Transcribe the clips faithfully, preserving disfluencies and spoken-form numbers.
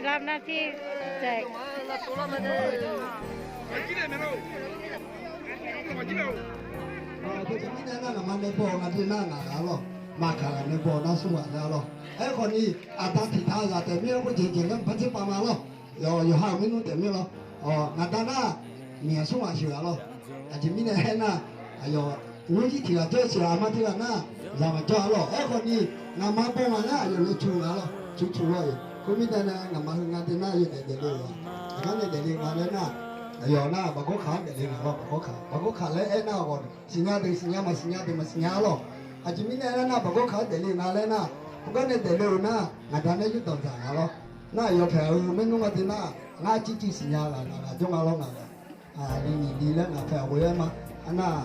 Lavnav tir taeq. Teumirnae nar, ngaqma nae baw nga dui nar ngaq ghaq lawr. Maqkaq ghaq nae baw nar smr ghaq laer lawr. Aerkhawf ni, aqda tiqtaq ghaq taef mir-aer khoerjeq jeq laer mqpar tser pav ma lawr. Yawqha-euq maernmr taef mir lawr. Ngaqda nar, miqghaq smr ghaq sheuq ghaq lawr. Aqjeq mirnae aernar, aqyawf nymrjir tiq ghaq jawr-eu siq aqma teughaq nar, zaq maqjawr-a lawr. Aerkhawf ni, ngaqma baw ngaq nar aqyawf le cu ngaq lawr, cu cu lawr-iq. Khoermirnae nae ngaqma heu nga dui nar yawdaef daefle-euq-aq, aqgar nae daefle nga laer nar, aqyawf nar baqgawr kaq-anr daefle ngaq lawr. Baqgawr kaq, baqgawr kaq laer aernar-awq, siqnya deuq siqnya, maqsiqnya deuq maqsiqnya-a lawr. Aqjeq mirnae aernar, baqgawr kaq-anr daefle nga laer nar, heugar nae daefle-euq nar, ngaqda nae yurdanq dzaq nga lawr. Nar aqyawf paeq-eu maernmr nga dui nar, ngar circuiv siqnya ghaq ngaq ghaq jawr nga lawr ngaq ghaq. Aqli nyiq li laer ngaq paeq-aq ghoe-aer ma. Arnar,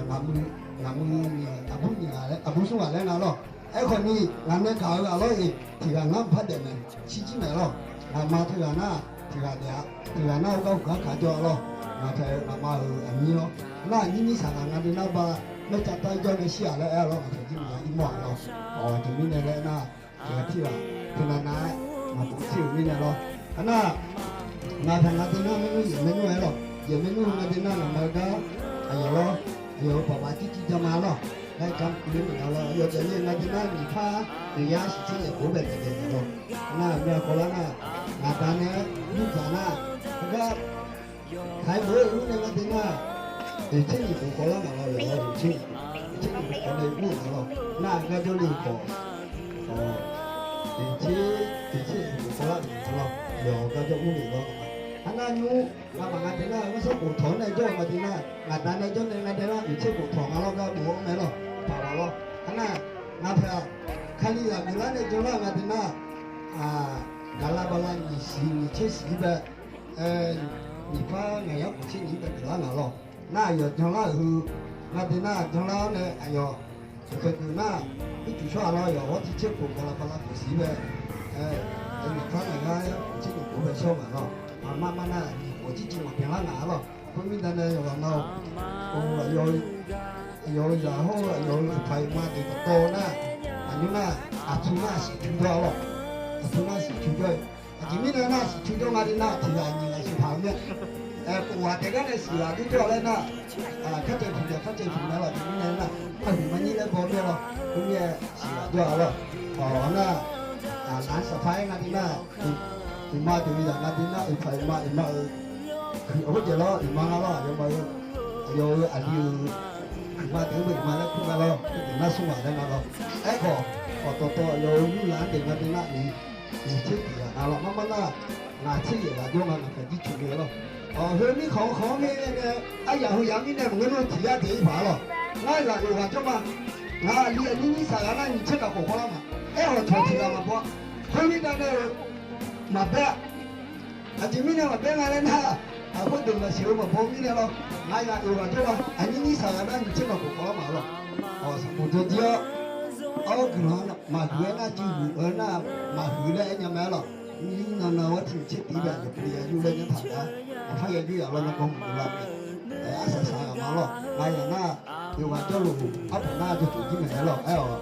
ngaq muiq, ngaq muiq nyiq, aqbur nyiq ghaq laer, aqbur smr ghaq laer nga lawr. Aerkhawf ni, ngaq nae gaq-eu ghaq lawr-iq, tiq ghaq ngar mqpar daef mae, shirjir mae lawr. Ngaqma teughaq nar, tiq ghaq daef-a, tiq ghaq nar-eu gar huq gar kaq jawr-a lawr. Ngaq paeq-eu ngaqma-euq aqnyir lawr. Nar aqnyir nyir saq ghaq nga dui nar ba, maercav tar jawr nae shir-aq laer aer-a lawr. Ngaq paeq jir maqya irmawr-aq lawr. Aqjeq mirnae laer nar, tiq ghaq tir ghaq teunav nav-aer maqbuf tir-euq mirnae lawr. Arnar, ngaq paeq nga dui nar maernmr yaef maernmr-aer lawr. Yaef maernmr nga dui nar ngaqma-eu gar aqyawf lawr, aqyawf-euq paqpaq jirjir jama lawr. Laer gar maqkuv ler maqya lawr. Aqyawf daefle nga dui nar nyiq par nyiq yar shiq tser yaef khof bae daef daef lawr. Arnar, aqmyan kawv lar nar, ngaqda nae-aer yurdzaq nar, heugar Kaiq meuq-eu ur nae nga dui nar, oeq tser nyiq khof kawv lar ngaq lawr. Yawf-awr oeq tser nyiq khof, oeq tser nyiq khof kawv nae ur ngaq lawr. Nar-aq gar jawrle-eu khawf, oeq tser, oeq tser nyiq khof kawv lar ngaq lawr. Yawf-awr gar jawr ur le lawr. Arnar nymr, ngaqmaf nga dui nar-eu ngar sanrkhof tawq-anr nae jawr-eu nga dui nar, ngaqda nae jawr nae nga dui nar, oeq tser khof tawq nga lawr, gar bof-anr mae lawr, paq ghaq lawr. Arnar, ngaq paeq-aq, Kali zaq geuflar nae jawrlar nga dui nar, gaqla bala nyiq siq nyiq tser siq-ir bae, nyiq par ngaq yar khof tser nyiq-ir bae geuflar ngaq lawr. Nar aqyawf janlar-euq heu nga dui nar, janlar-awr nae aqyawf tiqkhaeq geuf nar, ircuf shawr-aq lawr. Yawf-awr tser khof gaqla bala khof siq-ir bae, nyiq par ngaq yar khof tser nyiq khof bae shawr ngaq lawr. Maqmar mar nar, nyiq khof jirjir maqbyan lar ngaq-a lawr. Khoermirnae nae yawqghaq nav-awq. Aqyawf-euq zaq hawr-eu aqyawf-euq iqpaq iqma deuq dawqtawv nar, aqnymr nar, aqtsu nar siqcu jawr-a lawr. Aqtsu nar siqcu jawr-eu. Aqjeq mirnae nar, siqcu jawr nga dui nar, tiq ghaq nyiq ghaq siqpaq-eu mir-a. Khof ghaq taef gar nae siq ghaq dur jawr-a laer nar, kharcaev tiq ghaq kharcaev tiq ghaq lar, aqjeq mirnae nar, arhuiq manyir laer baw mir-a lawr. Khoermirnae siq ghaq jawr-a lawr. Awq nar, naq-anr saqpar-aer nga dui nar, iqma deuq-eu zaq nga dui nar, iqpaq iqma iqma-euq huiq-eu khoerjeq lawr, iqma nga lawr, aqyawfmaf-eu, aqyawf-euq aqli-euq huiqma deuq-anr bae iqma laer kur nga lawr, khoerdeuq nar smr ghaq laer nga lawr. Aerkhawf, khawf dawqtawv aqyawf-euq nymrlaf-anr deuq nga dui nar, nyiq tser tiq ghaq nga lawr. Marmar nar, ngaq tser yaef ghaq jawr nga, ngaq paeq jir coeq le lawr. Heu mirkhanq-anr khanq-anr ngae nae, aryaq heu yaq-anr mirnae maqngeur nar tiq yar daef-ir paq-a lawr. Ngar ghaq oeq ghaq jawr ma. Ngaq aqli aqnyir nyir saq ghaq nar nyiq tser ghaq khof khawr lar ma. Aerkhawf cawq tiq ghaq maqbaw-a. Khoermirnae nae-eu maqbae-a. Aqjeq mirnae maqbae nga laer nar, aqkhoer deuq maqsiq-eu maqbaw mirnae lawr. Ngaq ghaq oeq ghaq jawr ma. Aqnyir nyir saq ghaq nar nyiq tser ghaq khof khawr lar ma lawr. Awq, sanqbof jawr jir-awr, awr guiqlanq maqhuiq-aer nar, jir huiq-eu nar maqhuiq laer aer nya mae-a lawr. Nymr nan nan-awr tiq tser tiq bae aqyawf pyeuf ya yur laer nymr taq gar, maqpar ya yur yaf lawr, nargawr maqdov lar-eu. Arsaq saq ghaq ma lawr. Ngaq yaq nar, oeq ghaq jawrluf, arpoeq nar jawrtuq jir maeq-aer lawr. Aer-awq,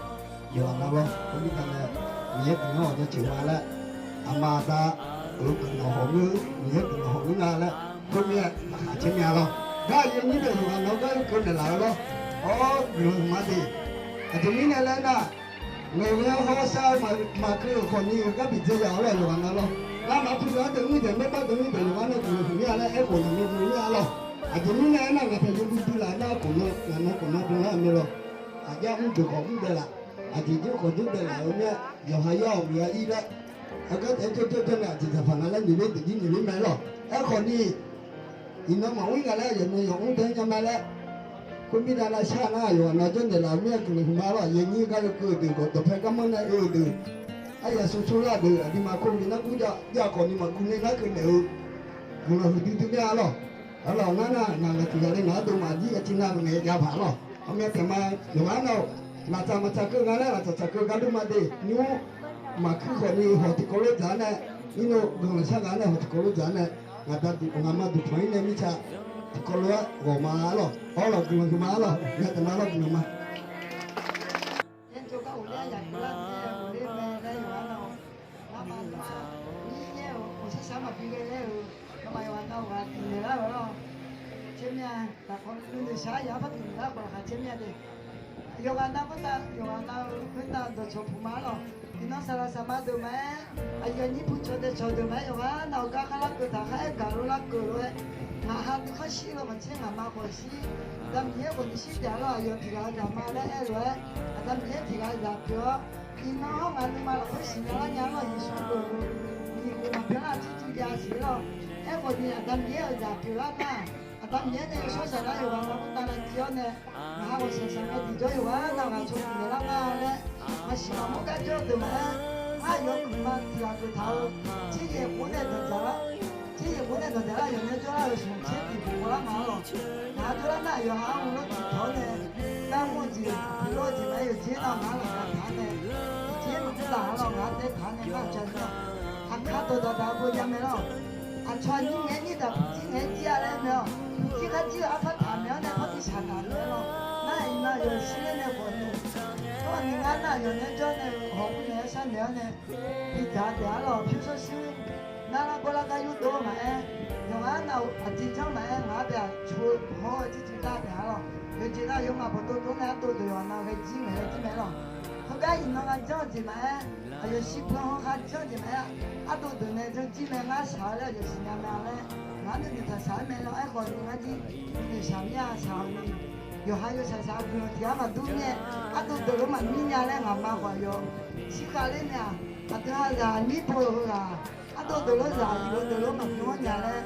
yawqghaq na lawr. Khoermirnae nae, Miqyaer guiqlanq-anr ghawqjawr tsoeq ma laer, aqma aqda-euq guiqlanq hawq ngeur, Miqyaer guiqlanq hawq ngeur nga laer, khoermirnae laqkhaq caer nya lawr. Gar aqyuif aqnyir deuq yawqghaq na-eu gar yurkeuv naeqlaf-eu lawr. Awr, guiqlanq huiqma de. Aqjeq mirnae laer nar, ngaq-euq ghae-anr hawsar-eu maqkeuv-euq khawf ni-euq gar bidzae ya-awr lawr, yawqghaq na lawr. Ngamaf puqzaq-anr deuq mr deuq maerbar deuq mr deuq yawqghaq na guiqlanq huiq mir-a laer aerkhof ni-eu mr mir-a lawr. Aqjeq mirnae aernar, ngaq paeq yawbui dui laf nar khof na ngaq na khof na dui lar-eu mae lawr. Aqjeq-anr mr deuq khawf mr dae laf. Aqjeq jir khawf jir dae laf-euq mir-a, yawqha yar-awq muiq-a ir laer. Aqgar taef-aer jawrjawr jawr nae aqjeq dzaqpaq nga laer noeq ler deuq jir noeq ler mae lawr. Aerkhawf ni, iqnan maqmr ngaq laer yawqnan yawq mr dae nya mae laer. Khoermirnae lavshar nar, yawqghaq na jawrnaeq laf-euq mir-a, guiqlanq huiqma lawr. Aqyuif aqnyir gar yurkeuv-eu deuq, dawqpae garmanr nae oe-eu deuq, aryaq suqsur lar deuq, aqduimaf khoermir nar gurjav jav khawf ni maqguv ni narkeuv naeq-eu guiqlanq huiqdui dui mir-a lawr. Arlawq ngar nar, ngaq ngaq tiq ghaq le ngaq-anr dov maqjir, yaciv nav ngaeq jav paq lawr. Aqmyan taeq ma, yawqghaq nar-awq, laftsaq maqtsaq keuv nga laer laftsaq tsaq keuv gar dur ma de. Nymr maqkuir khawf ni hawq tiqkawv lof dzaq-anr nae, nymr-eu guiqlanq shar nga nae hawq tiqkawv lof dzaq-anr nae, ngaq da duq ngaq ma duqpanq-ir nae mirtsaq tiqkawv lof-aer ghawq ma-a lawr. Awr lawq, guiqlanq huiqma-a lawr. Mya taeq ma lawr, guiqlanq ma. Ngar ma nar, ngar ma nar, ngar Armaf bi ghae laer-euq, nawmaf yawqghaq nav-euq ghaq tiqnaeq lar-euq lawr. Caer mir-a, lafkhoer nuinoeq shaq-aer yaq-anr par tiqnaeq lar khawf laqkhaq caer mir-a de. Yawqghaq nav khoertav, yawqghaq nav khoertav dawqcawq puq ma lawq. Iqnan saqlaq saqma deuq maqaer, aqyuif aqnyir pu cawq dae cawq deuq maqaer, yawqghaq nav-euq gar khar larkeuv taq khar aer gaq lof larkeuv lof-aer, ngaq ha dui khanr shir lo maqtser ngaq ma khawf shir. Aqda Miqyaer khawf ni shir taef-a lawr, aqyawf tiq ghaq-eu zaq ma laer aer lof-aer, Aqda Miqyaer tiq ghaq-eu zaq pyeuf-awr, iqnan hawr ngaq nuima lafkhoer siqnya lar nya lawr, Yeqsur lof-eu nyiq khof maqbyan lar-eu tser cuiv jav siq lawr. Aerkhawf ni Aqda Miqyaer-euq zaq pyeuflar nar, Aqda Miqyaer nae yawshawr shaqlar yawqghaq nav khoertav lavciv-awr nae, ngaq ha ghawqshaq shaq ngae tiqjawr yawqghaq nav ghaq cawq tiqnaeq lar nga laer, maqsiq maqmawr gar jawr deuq maqaer, ngar aqyawf kuiqma tiq ghaq keuq taq-eu, tser yaeq khof nae danqdzaq lar, tser yaeq khof nae danqdzaq lar, aqyawf nae jawrlar-euq smq tser tiq bof ghawrlar nga lawq. Ngaq jawrlar nar aqyawf ha-anr mr lawr tiq tawq-awr nae, gar mr-eu jeq, lawr-eu jeq maqaer, yawqjeq nar ngaq-anr laqkhaq taq-awr nae, yawqjeq maqmr laf-a lawq, ngaq-anr tae taq-awr nae ngar-eu ca nar, aqkar dawqdaq daq-eu beu jav mae lawr. Aqcawq aqnyir ngaeq-aer nyir daq, puqjir ngaeq-aer jir-a laer mae-awq. Puqjir kharjir-eu arpar taq maeq-awr nae parbi shaq taq mae lawr. Nar iqnan aqyawf shir ler nae khawf ni, tawr ni ngar nar aqyawf nae jawr nae hawq-eu naeq-aer sharnaeq-awr nae, bidzaq taef-a lawq. Pyurshuir shuir nar lar gawrlar gar yurdov maqaer, yawqghaq nav-euq aqjeq janr maqaer, ngaq-anr bae-aq cu-eu hawr-eu jir cuiv lar taef-a lawq. Yawqjeq nav yawmaf bawqdov dov nae ardov deuq yawqha nav ghae jir ngaeq-aer jir mae lawq. Heugar iqnan ngar janr-eu jeq maqaer, aqyawf shirpuq-anr hawr kha janr-eu jeq maqaer, ardov deuq nae janr jir mae, ngar shaq-eu laer aqyawf siqnya mae-a laer, ngaq-anr nuinoeq taq shaq-aer mae lawr. Aerkhawf ni ngar jir nuinoeq shaq mir-a shaq-awq ni, yawqha yawshaq shaq-eu guiqlanq tiq ghaq maqdur mir-aer, ardov deuq lof maqmir nya laer ngaq ma khawf aqyawf shirkhav ler nae-aq, aqdui ha zaq aqnyir pov-eu heughaq, ardov deuq lof zaq aqyuif-eu deuq lof maqmr-anr nya laer,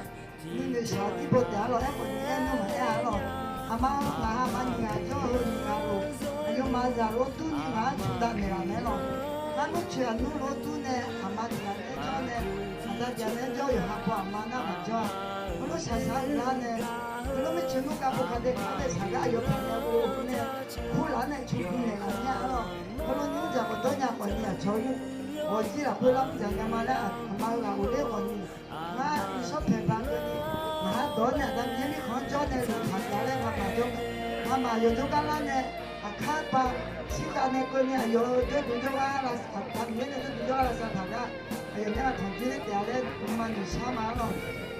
nuinoeq shaq-eu tir baw taef-a lawq. Aerkhawf ni aer nar maqaer-a lawq. Aqma-eu ngaq ha ma nyiq ghaq jawr-eu heu nyiq ghaq lof, aqyawfmaf zaq lof dur ni ngaq-anr cuf dav naeqlaf mae lawq. Ngar nmr coeq aqnmr lof dur nae aqma tiq ghaq nae jawr nae, aqda tiq ghaq nae jawr yawqha paw aqma nar maqjawr-a. Heulof shaqshaq-aer uiqlar nae, heulof mircoeq nmr kav pov kav dae kar dae shaq gar aqyawf paq nae ghof-eu nae, kurlaf-anr nae cuf gu naeqlaf nya-a lawq. Heulof ni mr dzaq khawf dawr nya khawf ni aqcawq-anr ghawqjir lafkhoer lar mr dzaq nya ma laer aqma-eu ghaq ghofler khawf ni, ngar nuishawr paeq ba keuvni, ngaq-anr dawq-awr nae Aqda Miqyaer mirkhanq-anr jawr nae luf taq jav laer ngamaf jawr, ngamaf yawqjawr gar lar nae, aqkar ba shirkhav nae keuvni aqyawf-euq jawrduq jawrgar, Aqda Miqyaer nae jawrduq jawrgar lavsav taq gar, aqyawf nae aqtanq dzoerler taef-a laer nuima noeqshar ma-a lawq.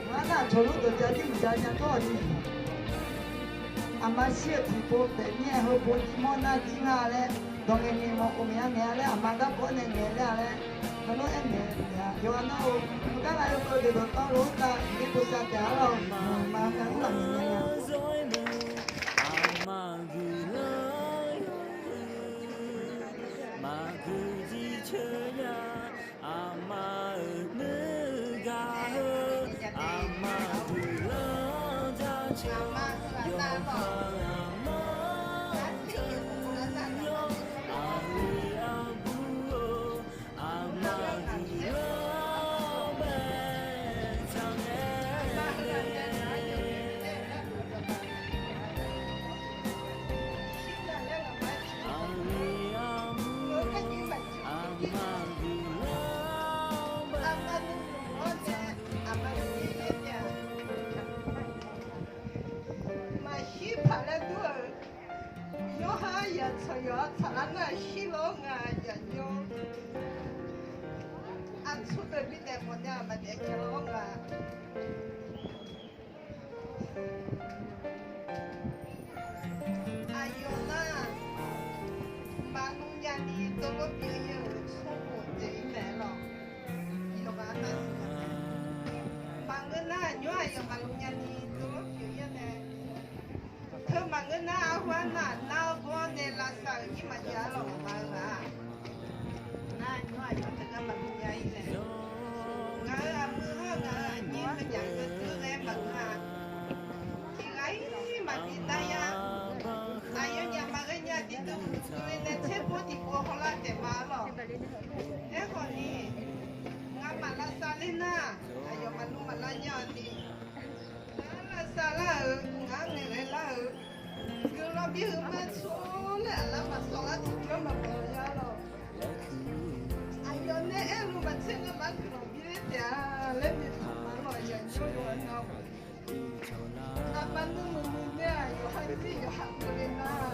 Ngar nar aqcawq lof dawqjav jir mqjav nya tawr-awq ni, aqma shir-euq tiqpov taef mir-aer heupov jir mawr nar jir nga laer, dawq ngaeq ngaeq mawf khof ngaeq-a ngaeq-a laer, aqma garkawv nae ngaeq laer-a laer, heulof-aer naeq-a. Yawqghaq nar-or, heugar ghaq yawkeuv deuq dawqtawvluf-anr tav, Miqyaer bosav taef-a lawq. Maqnga mr laf ngaeq ngaeq nya. Aqma guiqlanq maqgui jir coer nya, aqma-euq nuigaq heu, aqma guiqlanq jaceuq, yawqha aqma, aqli aqbur-eu, aqma guiqlanq bae taqngae. Maqshir paq laer dur-euq, yawqha yaq tsawq yawq-a tsaqlar nar shir lawr nga yaq jawr. Aqtsu deuq bidaef mawf nya maqdaef nya lawr nga. Aqyawf nar, maqluv nyani dovlof pyeuf-ir-euq smrkhof dzaeq-ir mae lawq. Yawqghaq nav siqnya mae. Maqngeur nar aqnymr aqyawf maqluv nyani dovlof pyeuf-ir-a mae. Teu maqngeur nar arhu arnav nar-eu bawr nae lavsav-euq ir maqjav-a lawq, maqma-eu ghaq-aq. Nar aqnymr aqyawf teugar maqbi nya-ir nae, ngaq-euq aqmuiq hawr ngaq-euq aqnyir heudeuq-anr ghae maqngeur-a. Tiq ghaq-ir maqbi dar yar. Aqyawfnyaf maqghae nya tiqdui uqduq le nae tserbawr tiqpov hawlar taef ma lawq. Aerkhawf ni, ngamaf lavsav ler nar, aqyawf maqluv maqlar nya-awq ni, ngaq-anr lavsav lar-euq, ngaq-anr ngaeqghae lar-euq, guiqlanq bi huiqma tsawr laer aqlar maqsawq lar tiqjawr maqmawf ya lawq. Aqyawf nae aerluf maqtser ngamaf guiqlanq bi ler taef-a laer bi taq ma lawq. Yaqnyir yawqha nav-awq. Ngamaf nuimuiq muiq nae-aq yawqha jir yawqha keuvle nar,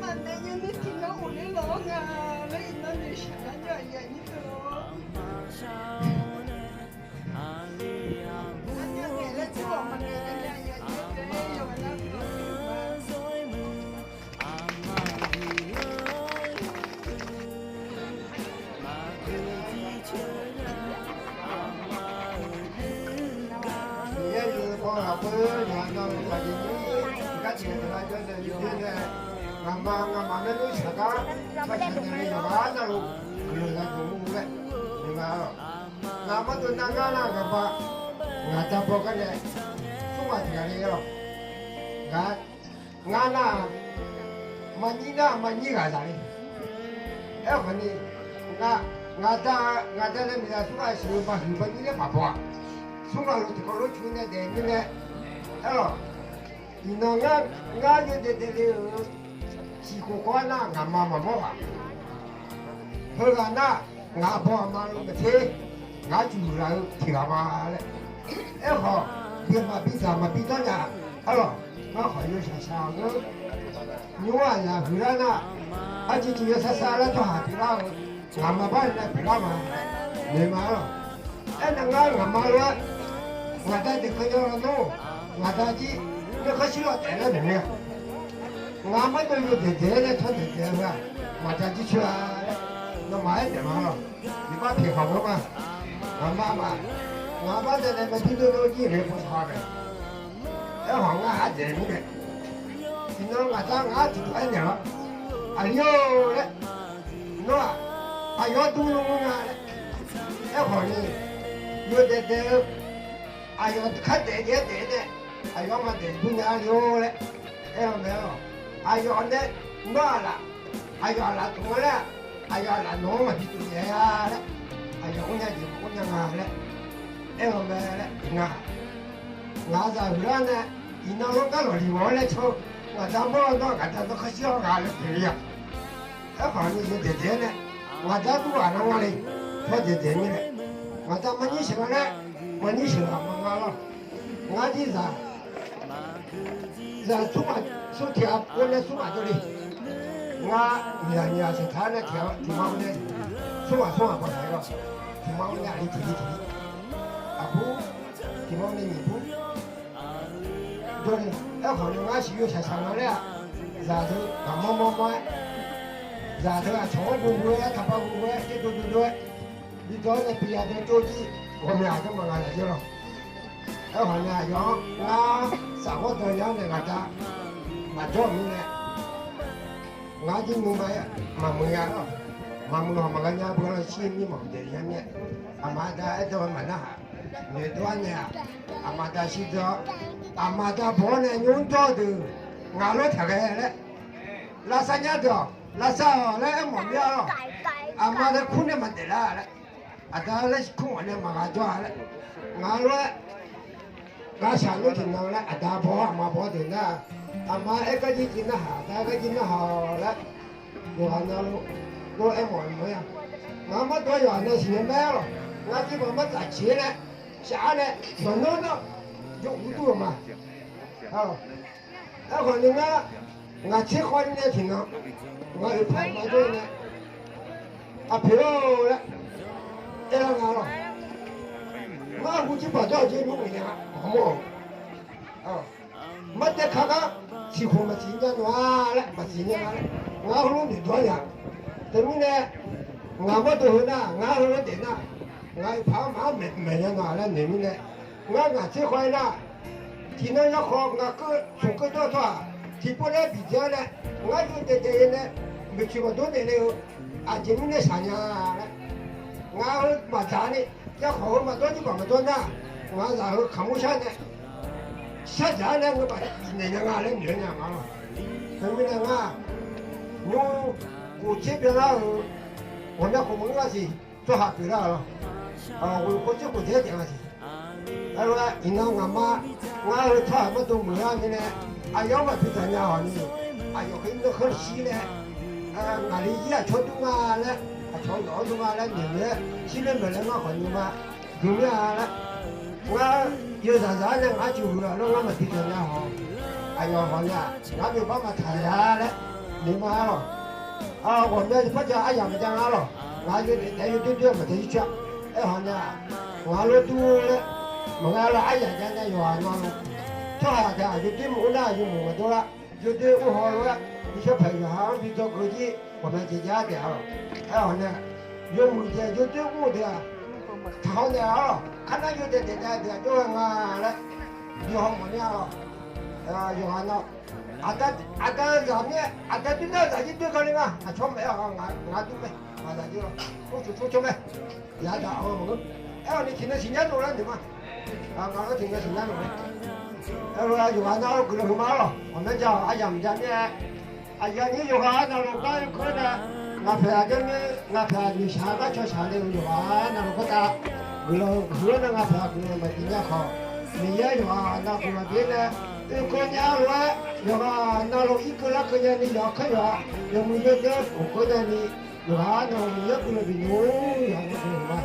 maqnaeq nya nuir tiqnan ghofler lawq-awr nga laer iqnan noeqshaq lar nya-aq yaqnyir deuq-or. Ngaqma, ngaqma maernmr shaqgar, shaqshaq nae yawqghaq navluf guiqlanq ya dmq-eu laer, ngaq-awq. Ngaq mawrdov nar ngar nar ngaqma, ngaq da baw gar nae, smrghaq tiq ghaq le-awq. Ngaq, ngar nar, maqnyir nar maqnyir ghaq zaq le. Aerkhawf ni, ngaq, ngaq da, ngaq da nae miqzaq smrghaq sheuq-eu maqhuiq maqnyir laer maqbaw-aq, smrghaq lof tiqkawv lof cu nae daef mirnae, aerlawq. Iqnan ngar, ngar yawdaef daefle-euq siqkhof kawv-ar nar ngaqma maqmawr ghaq. Heughaq nar, ngaq baw aqma-eu maqter, ngar juq laf-eu tiq ghaq ma laer. Aerkhawf, bi maqbi dzaq maqbi danr nya, aerlawq, ngar khawf yawshaq shaq-awq ngeur. Nymr-aq yaq huiqlar nar, arciv civ yawsar sar laer tsawrhaq pyeuflar-eu, ngaqma bar nae pyeuflar ma, noeq ma aerlawq. Aernae ngar ngaqma lof-aer, ngaq da daef keuv nya lawnmr, ngaq da jir, nae kharshir lawr taef laer noeq mir-a. Ngaq mawrdov yawdaef daef-aer nae tsawrdaef daef-eu ghaq, ngaq da jir coer-a laer, nawmaf aer daef ma lawq. Iqbax pyeuf khawf ngeur ma. Ngaqma ma, ngaq bar daef nae maqjir dov-eu jir-euq pov taq-a mae. Aerkhawf ngar ardzaeq mirnae, iqnan ngaq da ngar tiqpov aernaeq-awr, aqli-or laer, nawr-aq, aqyawf-anr dur-eu nga laer. Aerkhawf ni, yawdaef daef-eu, aqyawf khardaef jeq-aer daef nae, aqyawf-anr maqdaef dur nya-ar le-or laer aer-eu mae-awq. Aqyawf nae nawr-aq laf, aqyawf aqlaf tmq-a laer, aqyawf aqlaf nawq-anr maqbi tmq naeq-a laer, aqyawf mr nya jeq maqmr nya nga laer aer-eu mae laer nga. Ngaq zaq huiqlar nae, iqnan lawrgar lawqliq ghawq-anr laer can, ngaq da mawr-eu nawr ngaq da nawr kharshir-awr ghaq laer pyeuf-ir-aq. Aerkhawf ni yawdaef daef-aer nae, ngaq da dur ghaq nar nga le, tsawrdaef daef mirnae, ngaq da maqnyir sheuq nga laer, maqnyir sheuq ghaq ma nga lawr. Ngar jir zaq, zaq smr ghaq, smr tiq ghaq pov nae smr ghaq jawr le. Ngar nyiq ghaq nyiq ghaq sheuq taq-aer nae tiq ghaq tiq ma-awr nae, smr ghaq smr ghaq pov taq-aer lawr. Tiq ma-awr nae aqli tiq li tiq li, aqbur, tiq ma-awr nae nyiq bur jawr le. Aerkhawf ni ngar siq yawshaq shaq nga laer-aq, zaqdeuq ghaqmawr mawr mawr-aer, zaqdeuq aqcawq-anr ghoe ghoe-aer, taqpar ghoe ghoe-aer, terdov dov dov-aer, bi dawr nae bi ya dawr jawr jir, ghawqmya aqdawr maqnga laf jawr lawr. Aerkhawf ni aqyawf-anr ngar safghawr dawq nya-anr nae ngaq da maqjawr-euq mirnae, ngar jir nuima-aer maqmuiq nya lawr. Maqmuiq hawq maqghae nya beu lawr, shir-eu mir mawf daef nya mir-aer, aqma aqda aerdawr-eu maqnarhaq, noeqdov-aer nae-aq, aqma aqda shir dawr, aqma aqda baw-awr nae nymr dawr-eu deuq, ngaq lof taq ghae laer, lavsav nya deuq-awq, lavsav-awq laer aermawf mir-a lawr. Aqma nae kur nae maqdaef lar laer, aqda laer kur mawf nae maqgha jawr-a laer, ngaq lof-aer, ngar shaq lof tiqnan laer aqda baw-awr aqma baw-awr deuq nar, aqma aer gar jir jir narhaq, aqda aer gar jir narhaq-awq laer, yawqghaq navluf lof-aer mawf-eu maqya. Ngaq-anr mawrdov yawqghaq na siqnya mae-awq. Ngar jir baq martsaf ciq-aer nae shaf-aer nae maqnawr nar, yawuv dur-eu ma. Aerkhawf ni ngar, ngaq tser khawf-ir nae tiqnan, ngaq oeq paq ma jawr nae, aqpoeq-or laer aerlar nga lawr. Ngar hu jir baq dawr-eu jir nymr uiq nya maqmawr-awq. Martaev ka gar siqkhof maqsiq nya nawq-a laer, maqsiq nya nga laer, ngar heulof noeqdov-aer nya. Teumirnae, ngaq mawrdov heu nar, ngar heulof daef nar, ngaq oeq paq-anr maqaer maeq nya nawq-a laer noeq mirnae, ngar ngaq tser khawf-ir nar, tiqnan yawkhawf ngaq keuv smq keuv dawr-eu tsawrhaq tiqpov laer biqdzae-awr nae, ngar yawdaef daef-eu nae, maeqtsoeq maqdawr daefle-eu aqjeq mirnae shaq nya laer, ngaq heu maqdzaq ni, yawkhawf heu maqdawr jir baq maqdawr nar, ngaq zaq heu kaqmur shar nae, shardzaq-aer nae ngeur baq naeq nya nga laer noeq-aer nya nga lawr. Teumirnae ngar, nymr khof tser byanlar-euq ghawqmya khof maqngeur nga siq, tsawrhaq pyeuflar-euq lawr. Ghoeq khof tser khof dzaeq-aer daef nga siq. Aerlof-aer iqnan ngaqma, ngar heu tsawrhaq mawrdov muiq-ar mirnae, aqyawf-anr maqbi dzaq nya hawq ni, aqyawf khaer-ir neur khanr shir nae, ngaqli-ir aqcawq dur nga laer, aqcawq-anr nawq-anr dur nga laer noeq-aer shir ler maeq laer ngar khawf nuima gui mir-a laer, ngar yawzaq zaq-ar nae ngar ciq huiq-a lawr ngar maqbi dzaq nya hawq, aqyawf hawq nya, ngar beubar maqtaq ya laer noeq ma-ar lawq. Ghawqmya par ja aryamq maqjav nga lawq. Ngaq yawdaef daef yawdoer doer-eu maqdaef yir coer-a. Aerkhawf nya, ngaq lof dur laer maqnga lawr. Aryamq jav nae yawqghaq navluf, tsawrhaq deuq-aq yawdoer maqur nar yawmuiq maqdawr lar. Yawdoer ur haw lof-aer, yishawr paeq yawqha-anr bi dzawgeuf jir ghawqmya jeq jav-ar taef-a lawq. Aerkhawf nya, yawmuiq jeq yawdoer ur deuq-aq, taqhaw naeq-a lawq. Kar nar yawdaef daef daef deuq-aq jawr ghae nga laer, yawqha mawf mir-a lawq. Yawqha nav Aqda, aqda zaq mir-aer, aqda doer nar zaqjir doer kali nga. Aqcawq maeq-a, ngaq, ngaq dur mae. Ngaq zaqjir lawr. Tsawrcawq tsawrcawq mae. Yadaq-awr maqngeur. Aer-awq ni tiqnan siqnya dov lar noeq ma. Ngaq lawr tiqnan siqnya dov mae. Aer-eu yawqghaq navluf guiqlanq huiqma-awr lawq. Ghawqmyanr ja-awq, aryamq ja mir-aer. Aqyuif aqnyir yawqghaq navluf gar oekeuv-awr nae, ngaq paeq aqjox mir, ngaq paeq aqnoeq shaq-aer gar caw shaq le-eu yawqghaq navluf khoertav guiqlanq huiq-awr nae ngaq paeq aqguiq maqbi nya khawf, Miqyaer yawqghaq navluf maqbi-aer nae oekeuv nya lof-aer, yawqghaq navluf irkeuv larkeuv nyani yawqkeuv yawq-a, yawmuiq yawdzer ghofkeuv nyani, yawqghaq navluf Miqyaer guiqlanq bifluf-or, yawqghaq navluf ma.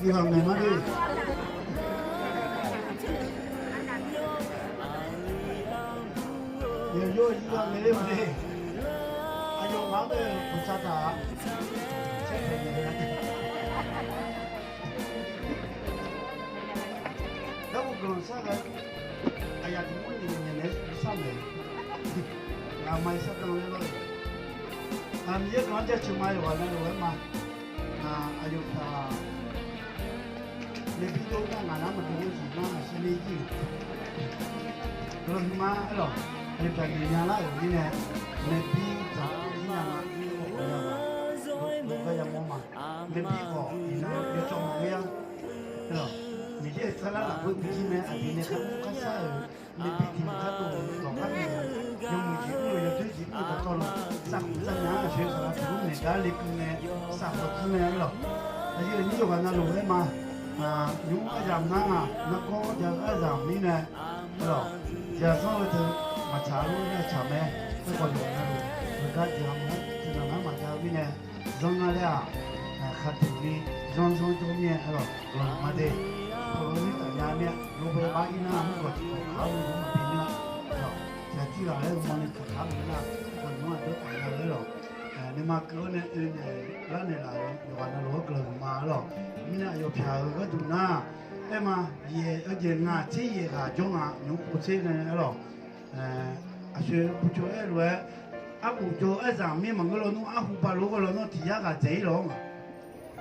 Yawqghaq ngaeq ma de. Yawqghaq ngaeq ler ma de. Aqyawfmaf-anr bae-euq uqsar taq-a. Caer paeq naeq-a. Garkawv guiqlanq shar ghae, aqyaf tiq mawr nyiq nyiq naeq-aer sar maeq. Ngaqma-iq sar dan laer lawr-eu. Aq, Miqyaer guiqlanq-anr jaceuq ma, yawqghaq navluf-aer ma. Aq, aqyawf pyaq naeq bi dov nar ngaq nar maqdov-eu jeq nar maqshir ler jir-euq. Guiqlanq huiqma aer lawq. Aqyawf pyaq naeq nya lar-euq mirnae, naeq bi dzaq-eu mirnae ma, aqyawf-aq, dov gar yamawr ma. Naeq bi khawf iqnan yawcawv maqngeur-a. Aer lawq, Miqyaer-euq tsawrhaq lafkhoer bijir mae, aqdui nae khar mr khar shar-euq, naeq bi tiq mq khar dov-euq dawq khar naeq-eu, yawmuiq jeq mr-eu, yawdoer jeq mr-eu dawqtawvluf, saqkhof saqnya-anr aqshoe saqlaq tiq mr naeq gar lekeuv nae, saqkhof jir mae aer lawq. Aqyuif aqnyir yawqghaq navluf-aer ma. Nymq mr aryamq nar-aq, nargawr jav-eu aryamq mirnae, aer lawq, yaqzanr-eu teu maqtsaq-a lof-aer nae tsaq mae. Aerkhawf yawqghaq navluf heugar jeq-a ma-aer tiqnan nar maqjav-eu mirnae, zanr nar laer-aq, khaqduq ni zanr zanr jawr mir-aer aer lawq, guiqlanq ma de. Hawq-eu mirtaf nya mir-a, lof bae bar ir nar mr gawq tiq gawq kaq-awr ni maqbi mir-a. Aer lawq, yaqtir ghaq laer-eu mawrni kaq kaq-awr ni nar, khawf nymr aqdawr taf nya-eu aer lawq. Nuima keuv-awr nae oe naeq lar naeqlaf-euq yawqghaq navluf-anr guiqlanq huiqma aer lawq. Mirnae aqyawf pyaq-euq gharduq nar, aer ma, yaeq-eu jeq ngaq tser yaeq ghaq jawr nga, nymq mr khof tser nae aer lawq. Aqshoe pucoq aer lof-aer, arbof jawr-eu aerzaq mir maqngeur lawnmr, arhu balof-eu lawnmr tiq yar ghaq dzaeq-ir lawq-anr nga.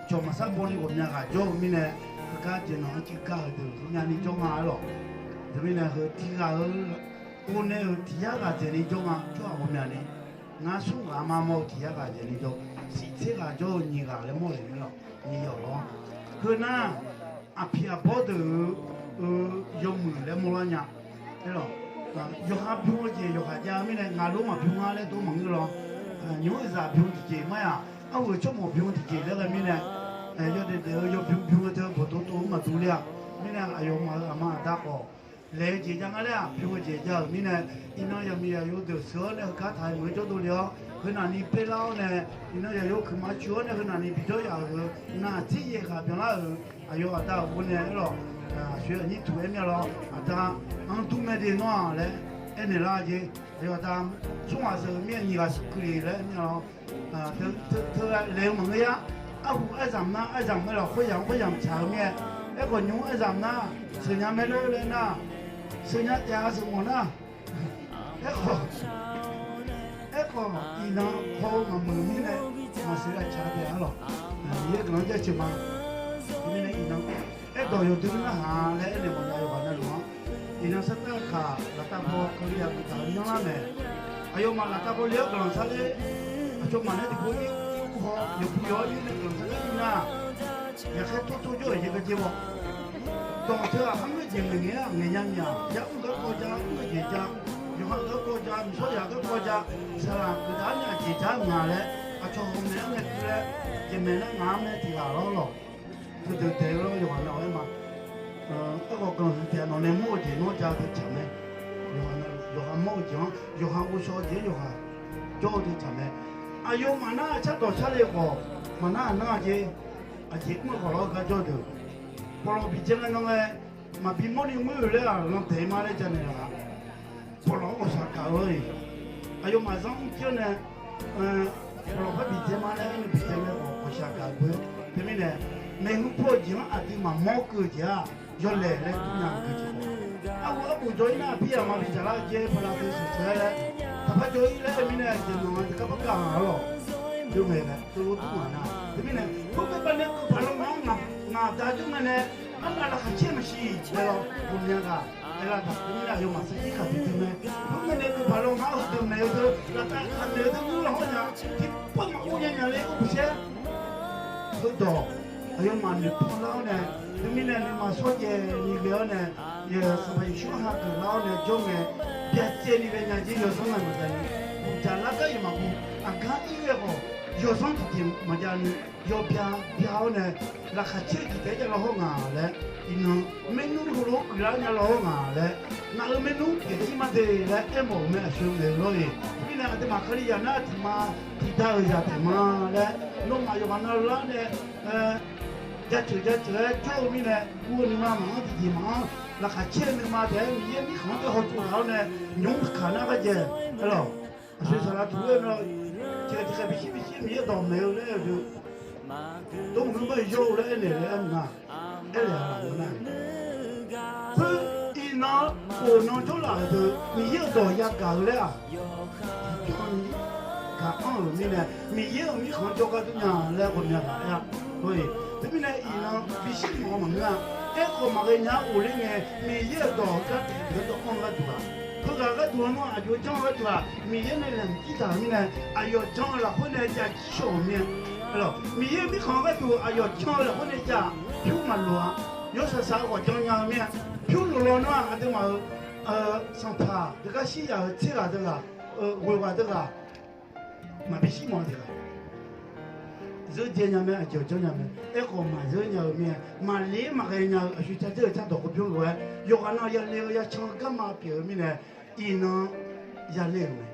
Cawq maqsar bawni ghawqmya ghaq jawr-eu mirnae, heugar jeq nanq-anr civ gar-eu deuq ghawqmyani jawr nga aer lawq. Teumirnae heu tiq ghaq-eu, ov nae-euq tiq yar ghaq dzaeqni jawr nga, tsawrhaq ghawqmyani. Ngar smr ghaq ma mawr-eu tiq yar ghaq dzaeqni jawr, siq tser ghaq jawr-eu nyiq ghaq laer mawr-euq aer lawq, nyiq yawq lawr. Heu nar, aqpiq aqbawr deuq-eu yawmuiq laer mawrlar nya. Aer lawq, yawqha bym-eu jeq yawqha jav-eu mirnae ngaq lof maqbym-a laer dov maqngeur lawr. Nymq mr zaq bym tiqjeq ma-aq, arhu-euq tsawrmawq bym tiqjeq laer ghae mirnae, yawdaef daef-eu yawbym bym-eu teu bawqdov tov-eu maqdur ler-a. Mirnae aqyawfmaf-euq aqma aqda khawf, laeq-eu jeq jav nga laer-aq, bym-eu jeq jav-euq mirnae, iqnan yaqmiq yaqyo deuq sheuq-awr nae heugar taq-aer meuq-aer jawrdov le-awr, heu navni perlar-awr nae, iqnan yaqyo kuiqma coeq-awr nae heu navni bidzawr yaf-euq, naq tser yaeq ghaq byanlar-euq, aqyawf aqda-euq ghov nae aer lawq, aqshoe aqnyir tuq aer mir-a lawr, aqda-anr dur mae de nawr-aq laer aernaeq lar jeq, aqyawf aqda smr ghaq sheuq-eu mir-a nyiq ghaq sheuq keuvle laer aer mir-a lawr. Teu laeq-eu maqngeur yar, arhu aerzamq nar aerzamq aer lawq, khoeryamq khoeryamq tsaq-eu mir-aer, aerkhawf nymq mr aerzamq nar sheuqnya mae lor laer nar, sheuqnya taef-a sheuqmawf nar, aerkhawf, aerkhawf iqnan paw-eu maqmuiq-eu mirnae maqsheuq-a tsaq taef-a lawq. Miqyaer guiqlanq jaceuq ma. Teumirnae iqnan aerdawq yawdui narhaq-a laer aernaeq mawfnya yawqghaq navluf-anr, iqnan sartav-eu kaq laftav paw Kali-aq guiqtaq-eu nyanrlar mae. Aqyawfmaf laftav paw le-awr guiqlanq sharler, aqcawq maqnaeq tiqpov ir, ir ur haw yawqpuq yawq-awr ir nae guiqlanq sharler ir nar, yaqkhaer tor tor jawr-euq jeq gardzer baw. Dawq teu-aq, kharngeur jeq ngaeq ngaeq-aer ngaeqnya nya-aq, yar mr garkawv ja, mr-eu jeq ja, yawqha garkawv ja, miqsawr yaq garkawv ja, saqlaq guiqdaq-anr nae aqjeq ja-eu nga laer, aqcawq ghawqmaeq-anr nae keuv laer, jeq maeq nar ngaq-anr mae tiq ghaq lawr lawq. Teudeuq daeq-eu lawr yawqghaq navluf-aer ma. Aerkhawf guiqlanq huiq taef-a, nawq nae mawr-eu jeq nawr ja-eu teu tsaq mae. Yawqha mawr-eu jeq-anr yawqha ghovshaw-eu jeq-anr yawqha jawr-eu teu tsaq mae. Aqyawfmaf nar-aq cardawq sharle khawf, maqnar aqnar-a jeq, aqjeq mr-eu khawf lawr-eu gar jawr-eu deuq, pawqlawq biqdzae ngae nan ngae, maqbi mawrni ngoer-euq laer-aq landaeq ma laer janaeq laf-a. Pawqlawq-anr ghawqshaq gaq-eu lor-eq. Aqyawfmaf zanr mr jir-awr nae, pawqlawq par biqdzae ma laer aernae biqdzae ngae khawf ghawqshaq gaq-eu beu. Teumirnae, maeqhu paw-eu jeq-anr aqdui maqmawr keuv-eu jeq-aq, yawlaeq laer dur nya-eu jeq khawf, arhu arbof jawr-ir nar, aqpir yaq maqbi dzaqlar-eu jeq paqlav teu sheuqsheuq-aer laer, taqpar jawr-ir laer-eu mirnae, jeq nawq-anr tiqgar par gaq-a lawq. Yawmaeq ghae teulof dur maq nar, teumirnae khoerbae baqnae keuv paq law ngaq-anr ngaq da jawr ngae nae, arnav laqkhaq caer maqsiq laer lawr, ghawqmya ghaq Aerlar taq teumirnae aqyawfmaf sarkir kaq duidui mae. Khoermirnae guiqpaq lawr ngar heudeuq maeq-eu deuq laftav kaq maeq-eu deuq mr lawq hawr nya tiqpov maqmr nya nya le-awr buqsaer heudawq aqyawfmaf noeqpan lar-awr nae, teumirnae nuima shawrjaev ni ghae-awr nae, Sanqpaq Yeqsur-anr hageuf lar-awr nae jawr ngae, byacaevni ghae nya jeq yawzanr nae maqjav ni, uqdzaq lar gar yawfmaf gu, aqgar ir ghae khawf yawzanr tiqjeq maqjav ni, yawbya bya-awr nae, laqkhaq caer-eu jeq taef-aer jav law hawr nga laer, iqnan maernmr heulof-aer guiqlar nya law hawr nga laer, ngaq-euq maernmr pyeuf jir ma de laer aermawf-euq mae. Aqshoe ngaeq-eu lawr-eq. Teumirnae aqduimaf Kalizaq nar tiqma tiqda-euq zaq taef ma laer, nawmaf yawqghaq navlar nae jaceuq jaceuq-aer jawr-eu mirnae, guv-eu nuima maqanr tiqjeq maqanr, laqkhaq caer-eu nuima taef-aer Miqyaer mirkhanq-anr teu hawtsov taq-awr nae, nymq-mr kaq nar gharjae, aerlawq. Aqshoe saqlaq tuq-aer nar, tiqghaq tiqghaq bishir bishir Miqyaer dawq maeq-eu laer-eu deuq, dawrmaqngeur bae yawr-eu laer aernaeq laer aer-eu nga, aernaeq-a laf-eu nar, khoer iqnan khof nan jawrlaf-euq deuq Miqyaer-euq dawq yagaq-eu laer-aq, tiqbyan ni gaq anr-euq mirnae, Miqyaer-euq mirkhanq-anr jawrgar durnya laer ghawqmya ghaq aer-a. Teumirnae iqnan bishir mawf-eu maqngeur-a. Aerkhawf maqghae nya-aer ghofler ngae, Miqyaer-euq dawq-eu gar tiqdeuq-anr dawq anr-eu gharduq-aq, heughaq gharduq-anr nar aqjox janr-eu gharduq-aq, Miqyaer nae laeqhmq jir taq-euq mirnae, aqyawf jan-eu lafkhoer nae jav jir shawq-euq mir-a. Aerlawq, Miqyaer mirkhanq-eu gharduq aqyawf jan-eu lafkhoer nae jav pyur maqloq-a. Yawshaq shaq-eu ghawq jan nya-eu mir-a. Pyur loq law nar aqduimaf-euq sanqpaq deuq gar shir yaf-euq tser ghaq deuq ghaq, ghoeq ghaq deuq ghaq, maqbi shir mawf-a deuq ghaq, zeur dzae nya mae, aqjeq janr nya mae. Aerkhawf maqzeur nya-eu mir-a. Maqle maqghae nya-eu aqshoe car dzeur-eu cardawq kawv byanr lof-aer yawqghaq nan yale-eu yacan-eu garma pyeuf-eu mirnae, iqnan yale-euq mae.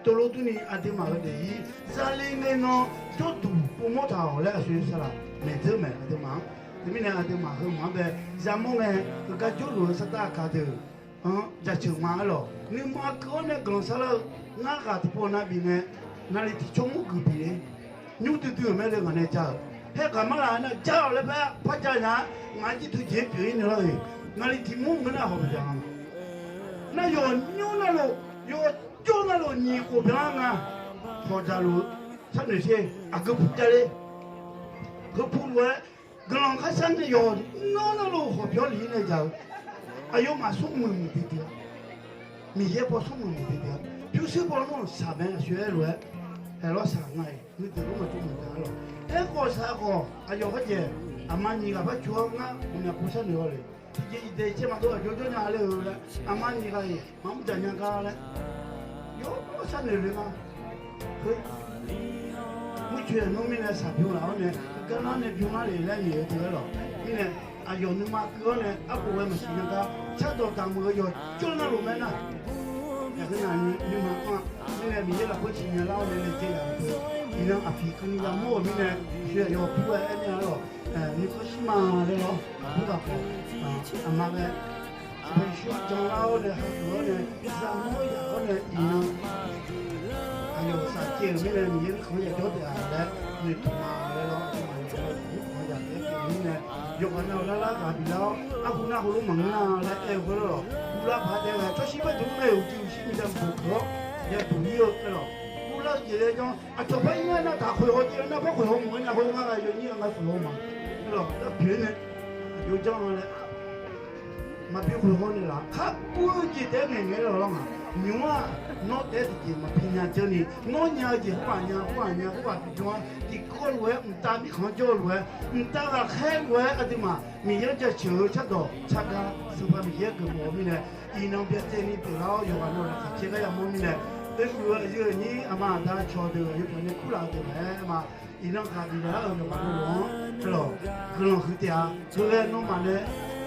Teulof durni aqduimaf-euq daefzir zale ngae nan jawrduq povmawr taq-awq laer aqshoe saqlaq maeq dzeur maeq aqduimaf-anr. Teumirnae aqduimaf heu maq-anr bae yamawr ngae, heugar jawrluf-eu sartav aqkaq deuq-anr jaceuq ma aerlawq. Nuima keuv-awr nae guiqlanq sharlar-eu ngar ghaq tiqpov nav bif ngae, naqli tiqcawr mur guiq bif-ir. Nymr duidui-euq mae le ngaq nae ja-euq. Haer ghaq marlaq-aer nar ja-awq laer par par ja nya-a. Ngaq-aer jir teujeq-aer pyeuf-ir nae lawr-eq. Naqli tiq mur ngeur nar hawq maqja nga. Nar yawqnymr narluf, yawqjawr narluf nyiq khof byan-ar nga. Hawq dzaqluf-eu sharnoeq sher aqgeu pu javle. Geupu lof-aer guiqlanq kharshar nae yawqnymr narluf hawq pyawr lif-ir nae dzaq-eu. Aqyawfmaf smrmuiq muiqdui dui-a. Miqyaer paw smrmuiq muiqdui dui-a. Pyurshuir paw nar shaq mae aqshoe-aer lof-aer, haeqlawr shaq nga-iq nuideuq lor maqjawr muiq-a lawq. Aerkhawf shaq khawf aqyawf gharjaeq aqma nyiq ghaq par cu-awr ngar ghawqmya pov sharnoeq-awr le. Tiqjeq iqdaeq caev maqdov aqjox jawr nya laer-eu laer aqma nyiq ghaq-iq maqmr dzaq nya gar laer yawr sharnoeq le nga. Heu murcoeq aqnmr mirnae shaqbymr laf-awr nae garlar nae bymr lar le laer noeq-eu teu-aer lawq. Mirnae aqyawf nuima keuv-awr nae arbof ghae maqsiq nya gar cardawq daqmuiq-eu yawqjawr narluf mae nar, yaqkeuv naq nuima anr-a. Mirnae Miqyaer lafkhoer siqnya lar-awr nae laejae yaf-euq teu, iqnan aqpiq keuvni yamawr-euq mirnae, aqshoe aqyawf pur-aer aer mir-a lawq. Nuikhanr shir ma laer lawr, aqbur ghaq khawf aqma ghae Sanqpaq Yeqsur-anr janlar-awr nae hageuf-awr nae yamawr yaf-awr nae iqnan aqyawf safcaev-euq mirnae Miqyaer mirkhanq-anr yajawr taef-a laer noeqtmq ma laer lawr. Aqduimaf yawqghaq navluf mirkhanq-anr yajawr taef-eu mirnae, yawqghaq navluf larlar ghaq biflar-awr arhu nar heulof maqngeur nar laer aer-eu khoerlawq. Uvlar paq-aer taef-aer ghae tsawrshir bae duq-anr nae uqcif uqshir miqdaq mqbof keuq-awr yaduq-ir-eu aerlawq. Uvlar-eu jeq laer janr aqcawq par ir nar taq khoeq haw jeq nar par khoeq haw mawf-aer nar khoer ngar ghae yawnyir-a ngar khoeq haw ma. Aerlawq lar pyeuf-ir nae aqjox janr-a laer maqbi khoeq haw naeqlaf. Kharbuv-eu jeq taef-aer ngaeqngaeq-aer lawq lar ngaq. Nymq-aq nawr taef-aer tiqjeq maqpi nya dzeur ni, nawr nya-eu jeq khoer-aq nya, khoer-aq nya, khoer-aq bi jawr-ar. Tiqkawv lof-aer mqtav mirkhanq-anr jawr-eu lof-aer, mqtav ghaqkhaer lof-aer aqduimaf Miqyaer-anr jaceuq-eu cardawq car gar Sanqpaq Miqyaer geufmawf-eu mirnae, iqnan byacaevni pyeuflar-awr yawqghaq navluf laqkhaq caer gar yamawr mirnae, oerkhof-eu aqyuif aqnyir aqma aqda cawq deuq aqyawf pyeuf nae kurlaf-eu deuq mae-aer ma. Iqnan ghaq bifnaeq lar-euq yawqghaq navluf-anr aerlawq guiqlanq huiq taef-a. Heu ghae nawmaf nae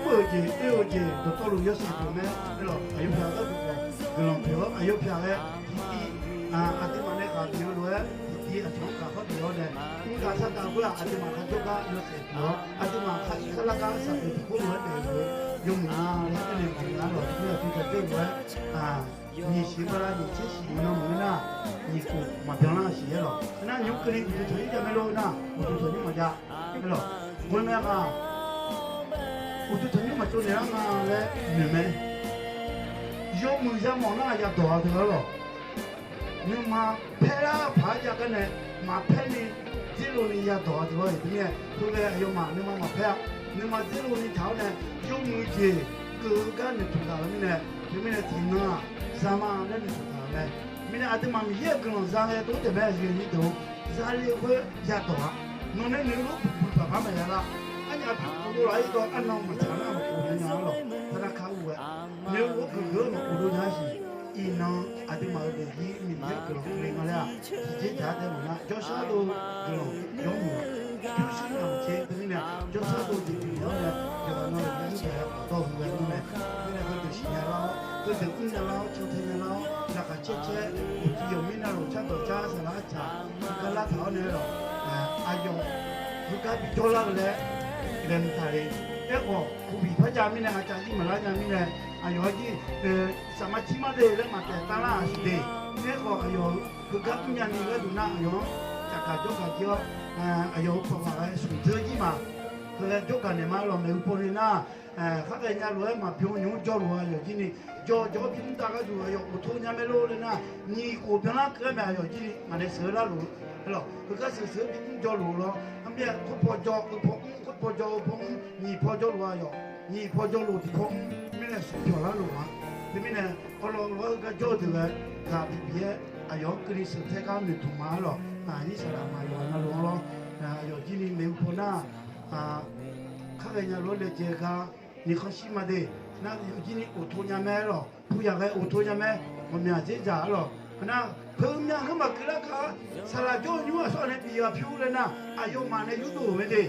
mr-euq jeq oe-eu jeq dawqtawvluf yawshaef pyeuf mae. Aerlawq aqyawf pyaq gharduq khawf guiqlanq pyeuf-awr aqyawf pyaq ghae tiqtiv aqduimaf nae ghaq bif-eu lof-aer tiqtiv aqcawq-anr gaq khawr bif-awr nae, mr gaq sar gaq khoer-aq aqduimaf kharjawr gar yawshaef pyeuf-awr aqduimaf khar ir kharlar gar shaqdeuq tiqkawv lof-aer daef-eu yawmuiq-a laer aernaeq mawf-eu nar lawq. Aqdui aqdui gaq deur-eu lof-aer nyiq siq bala nyiq tser siq nan maqngeur nar, nyiq khof maqbyan lar siq-aer lawq. Nar nymq-mr keuvni uqduq tanqnymr jav mae lor nar, uqduq tanqnymr maqjav. Aerlawq, ghoe mae ghaq uqduq tanqnymr maqtsov naeq lar nga laer noeq mae. Yawmuiq yamawf nar yadawq-a teu-aer lawq. Nuima paerlar paq-aer jav gar nae maqpaer ni dzerlov ni yadawq-a teu-aer-iq teumirnae, khoerghae aqyawfmaf nuima maqpaer-a. Nuima dzerlov ni taq-awr nae yawmuiq jeq Keuv-eu gar noeqtmq taq-euq mirnae, teumirnae tiqnan-aq, zama laer noeqtmq taq-euq mae. Mirnae aqduimaf Miqyaer-euq guiqlanq za ngae dov taef mae, aqyuif aqnyir deuq-or, zale khoer yadawq-a. Nawq nae noeq-eu lof buqbuq paqpar maqya lar. Arnyaf pyur khof dov laf-ir dawq arnan maqtsaq nar maqkhof nya nya-ar lawq. Taqnar ka ur-aer, noeq-eu lof-aer geufgeuf-awr maqkhof dov nya-ar siq. Iqnan aqduimaf-euq daefzir Miqyaer-euq guiqlanq keuvle nga laer-aq, tiqjeq dzaq-aer tae maqnar jawrshar dov-eu guiqlanq yawmuiq-aq, pyurshuir naq maqtser teumirnae jawrshar dov jeq bifnaeq-awr nae yawqghaq navluf yar-ir taef-a paqdawr heu ghae-anr mae. Mirnae heudeuq siqnya lar-awr, heudeuq mrnya lar-awr, cantae nya lar-awr, laqkhaq caer caer, uqcif yawqmir navluf cardawq car saqlaq arcaq gar lar taq-awr nae lawq. Aqyawf heugar bijawr lar-eu laer laeqhmq taq le. Aerkhawf, kuqbiq par jav mirnae aqcaf jir maqlar nya mirnae, aqyawf-anr jir, saqma cir mar de laer maqtaef tavlar-aq siq de. Aerkhawf, aqyawf-euq heugar mrnya ni gharduq nar, aqyawf-anr cafgaq jawrgaq jir-awr, aqyawf-euq pawqghaq ghae smq dzeur jir ma. Heu ghae jawrgaq naeq ma lawq. Maeqhu paw le nar, khar ghae nya lof-aer maqbyan nymr jawrluf-eu aqyawf jir ni, jawr jawr-awr bimr dav gharduq aqyawf uqtov nya mae lor laer nar, nyiq khof byanlar keuv-aer mae aqyawf jir ni, ngaq nae sheuq-eu larluf-eu, aerlawq, heugar sheuq sheuq-eu bimr jawrluf-eu lawr, armir-aer khoer paw jawr-eu paw mr, khoer paw jawr-eu paw mr, nyiq paw jawrluf aqyawf, nyiq paw jawrluf tiqpaw mr mirnae smq pyawq larluf-a. Teumirnae, awrlawr lof-aer heugar jawr-eu deuq ghae, ghaq bibif-aer aqyawf-anr keuvni sheuq tae gar noeqtmq ma-ar lawq. Aqnyir saqlaq maqyawf navluf-anr lawr, aqyawf jir ni maeqhu paw nar, khar ghae nya lof-aer laejae gar, nyiq khanqshir ma de, nar yawf jir ni uqtov nya mae-ar lawq. Puyaq ghae uqtov nya mae. Ghawqmyaq dzerdzaq-ar lawq. Nar, heumya heu maqkeuv lar gar, saqlaq jawr-eu nymr aqsur ghaq nae bif ghaq pyur laer nar, aqyawfmaf nae yurdov-euq mae de.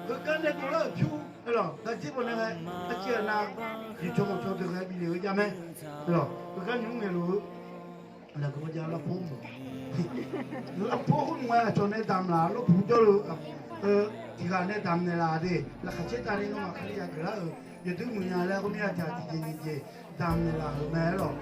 Heugar nae dovlar-euq pyur, aerlawq, gardzer baw nae ghae, arciv ghaq nav, jeqcawq maqcawq deuq ghae bifnaeq-eu jav mae. Aerlawq, heugar nymr ngaeqluf-eu lafkhoer jav larpor mq, larpor khoer mq-aer aqcawq nae damq laf lawrpuq jawrluf, tiqghaq nae damq naeqlaf de. Laqkhaq caer tavni nawmaf Kalizaq geuflar-euq yawdui muiqnya laer khoermir aqdzaq tiqjeq nyiq jeq damq naeqlaf-euq mae-ar lawq.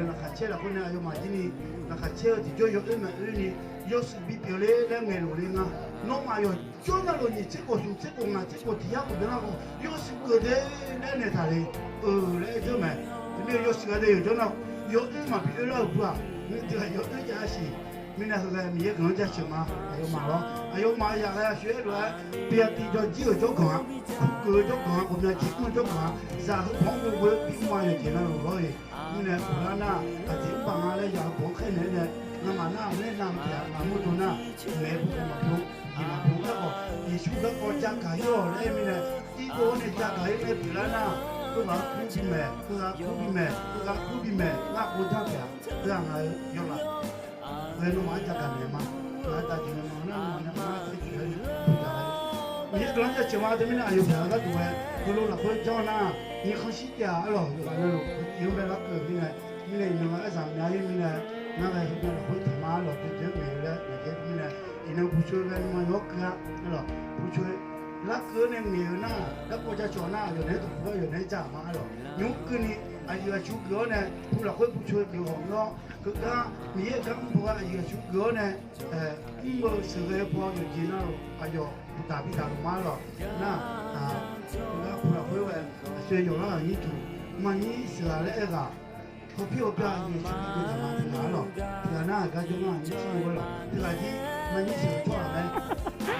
Laqkhaq caer lafkhoer nae aqyawfmaf jir ni, laqkhaq caer-eu tiqjawr yawoer maqoer ni, yawshuif bipyeuf ler laer ngaeqluf le nga. Nawmaf yawqjawr navluf nyiq tser khof smq tser khof ngaq tser khof tiq yar khof byanlar khawf yawshuif geuf de laer naeq taq le. Euq laer aer dzeur mae. Teumirnae yawshuif gha de yawqjawr nar, yawoer maqbi oerlar-euq bu-aq, nuideuq-aq yawoer jav-a siq. Mirnae heughaq Miqyaer guiqlanq-anr jaceuq ma. Aqyawfmaf lawr, aqyawfmaf yaq ghae aqshoe-aer lof-aer, pyav tiv jawr jir-euq jawrganq-a, kuv geuf-eu jawrganq-a, ghawqmya jeq mr-eu jawrganq-a, zaq heu bawq-anr ghoe-eu bimr-a yawqjeq navluf lawr-iq. Mirnae uqlar nar, aqjeq mr baq nga laer zaq heu bawq-anr khaer naeq-aer nae, ngamaf nar laer navmaqtaef-a ngaq mr dov nar, maeqhu paw maqbyan, jeq maqbyan aerkhawf, Yeqsur garkawv jagaq-ir-awq laer aer mirnae, irkov-awr nae jagaq-ir mae pyeuflar nar, khoerghaq-anr kur bi maeq, khoerghaq kur bi maeq, khoerghaq kur bi maeq, ngar kov janr taef-a. Khoerghaq ngaq-euq yawlaf ghae nawmaf-anr jagaq naeq ma. Ngaq-euq daqjeq naeq ma nar nawmaf nae ghaq-anr taeqtsoeq-aer ni puq jaq-a. Miqyaer guiqlanq-anr jaceuq ma. Teumirnae aqyawf pyaeq-eu gharduq ghae, heulof lafkhoer janr nar, nyiq khanqshir taef-a. Aerlawq, yawqghaq navluf-eu tiq-anr bae larkeuv-eu mirnae, mirnae iqnan-anr aerza myav-ir mirnae, ngar ghae heu nar lafkhoer taqmar-ar lawq, dzaeqdzaeq-aer ngaeq-eu laer ngaeq jae mirnae, iqnan buqcoe ghae nuima yawr keuv-a. Aerlawq, buqcoe larkeuv-awr nae ngaeq-eu nar, larkawv jacawq nar, aqyawf naeq-aer dawqpuq-awr aqyawf naeq-aer jaq ma. Aerlawq, nymr keuvni aqyuif aqsur geuf-awr nae, pu lafkhoer buqcoe geuf hawq-awr, heugar Miqyaer-euq gar mr-eu aqyuif aqsur geuf-awr nae, mr-eu sheuqghae paw yawqjeq navluf aqyawf uqtaf bi taf luf ma. Aerlawq, nar, heugar pu lafkhoer ghae, aqshoe yawqlar aqnyir tuq, maqnyir sheuq-a laer aer ghaq, hawpir hawpir-a aqyuif aqsur bi geuf taq ma. Tiqghaq-ar lawq, tiqghaq nar aqgar jawr ngar aqnyir tir-eu lawq, tiqghaq jir maqnyir sheuq-eu tsawrhaq mae.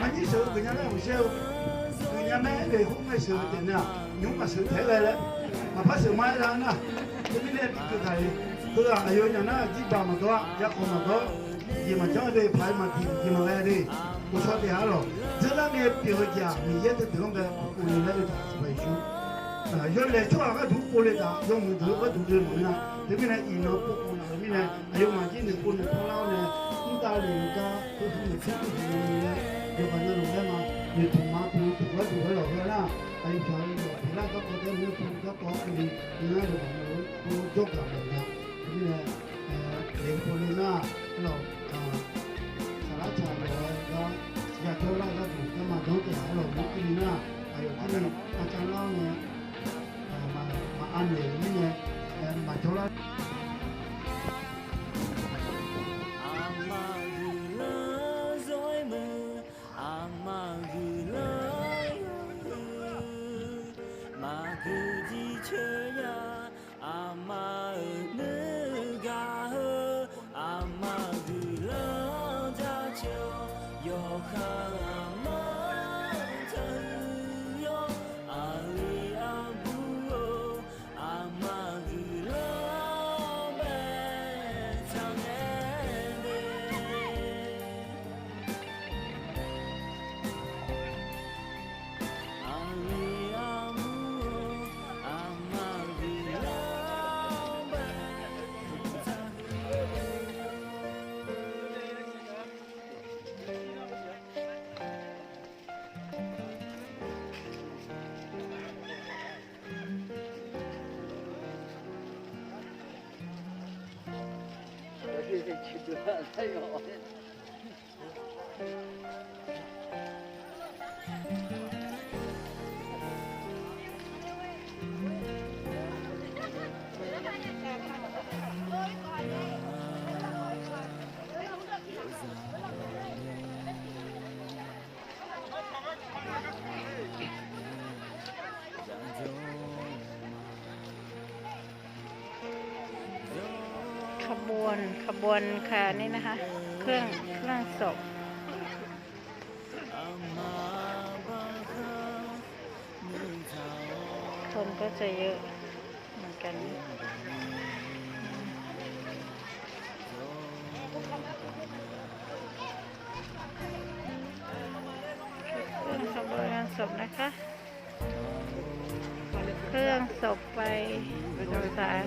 Maqnyir sheuq-eu geufnya nar maqshir-eu, geufnya mae. Aer-eu khoer ngae sheuq-eu taef nar, nymr maqsheuq taef-aer ghae laer, maqpar sheuq ma aer lar nar, teumirnae bi geuf taq-iq. Teughaq aqyawfnyaf nar jirbaq maqdawr-a, yarkhawf maqdawr, jeq maqjanr de, paq-aer maqdiq, jeq maqghae de. Ghawqshawr taef-a lawq, dzeurlar ngae pyeuf-eu jeq-aq Miqyaer teudeuq-anr bae uqle laer oe taq siq paq-iq shu. Yawlaeq tsawrhaq gharduq povle taq, yawmuiq deuq-eu gharduq le maqngeur-a. Teumirnae iqnan povkhof laf-euq mirnae, aqyawfmaf jir noeqpov noeqpov lar-awr nae, mr davlef-eu gar, heu hu noeqpov noeqpov le laer, yawqghaq navluf laer ma, noeqtmq ma, pov pov gharduq-aer lawq ghae nar, aqyawf pyaq-eu yawq pyeuflar garkawv taef-aer noeqpov garkawv-anr keuvni, iqnan yawqghaq navluf-eu jawrgaq maqnya. Teumirnae, noeqpov le nar, aerlawq, saqlar tsaq lawq-aer gar, yajawr lar-eu gharduq garma janr taef-a. Aerlawq, nymr keuvni nar, aqyawf jir ni arcav lar-awr nae, maqav naeq-euq mirnae, maqjawr lar. Aqma guiqlanq zawr-aer meuq, aqma guiqlanq-eu maqgui jir coer ya. Aqma-euq nuigaq heu, aqma guiqlanq jaceuq-awq. Yawqha aqma taqhuiq-awr, aqli aqbur-or, ขบวน ขบวนค่ะ นี่นะคะ เครื่อง เครื่องศพ คนก็จะเยอะเหมือนกัน เคลื่อนขบวนงานศพนะคะ เคลื่อนศพไปสุสาน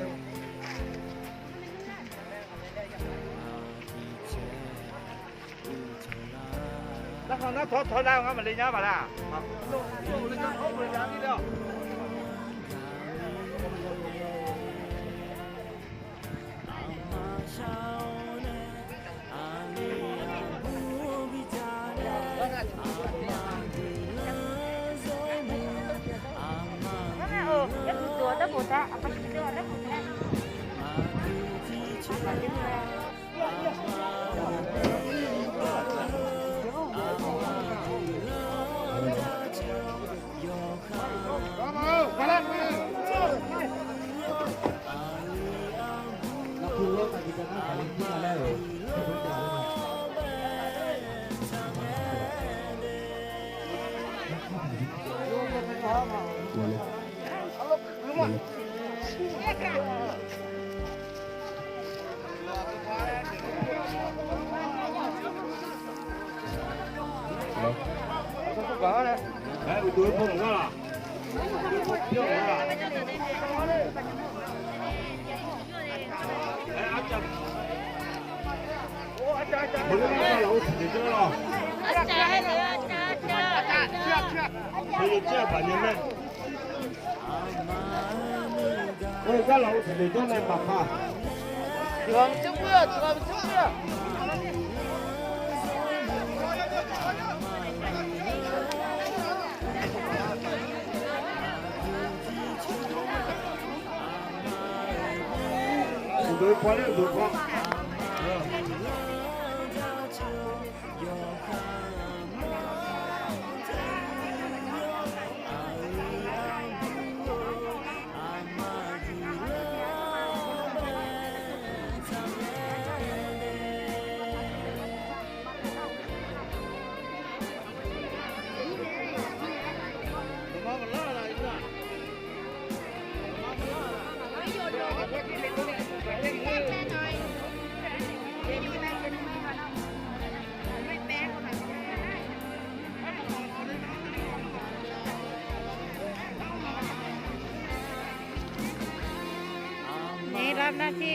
นี่รับหน้าที่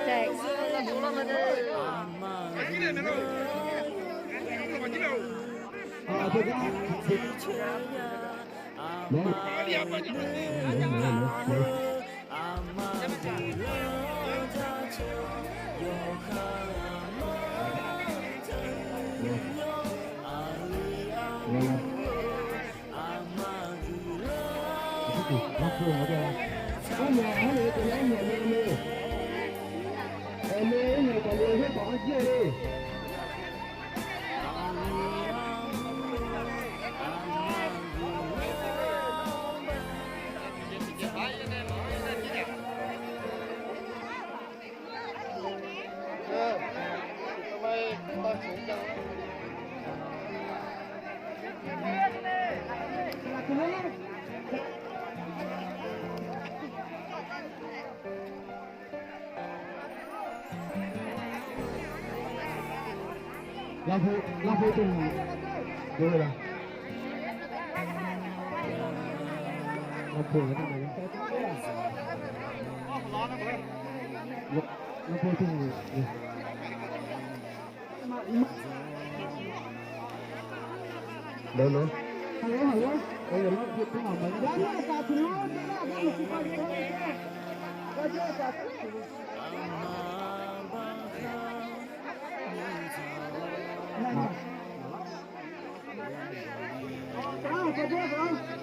แจก Lavpui, Lavpui teu, dov la. Lavpui, Lavpui teu. Aqkaq jawr-eu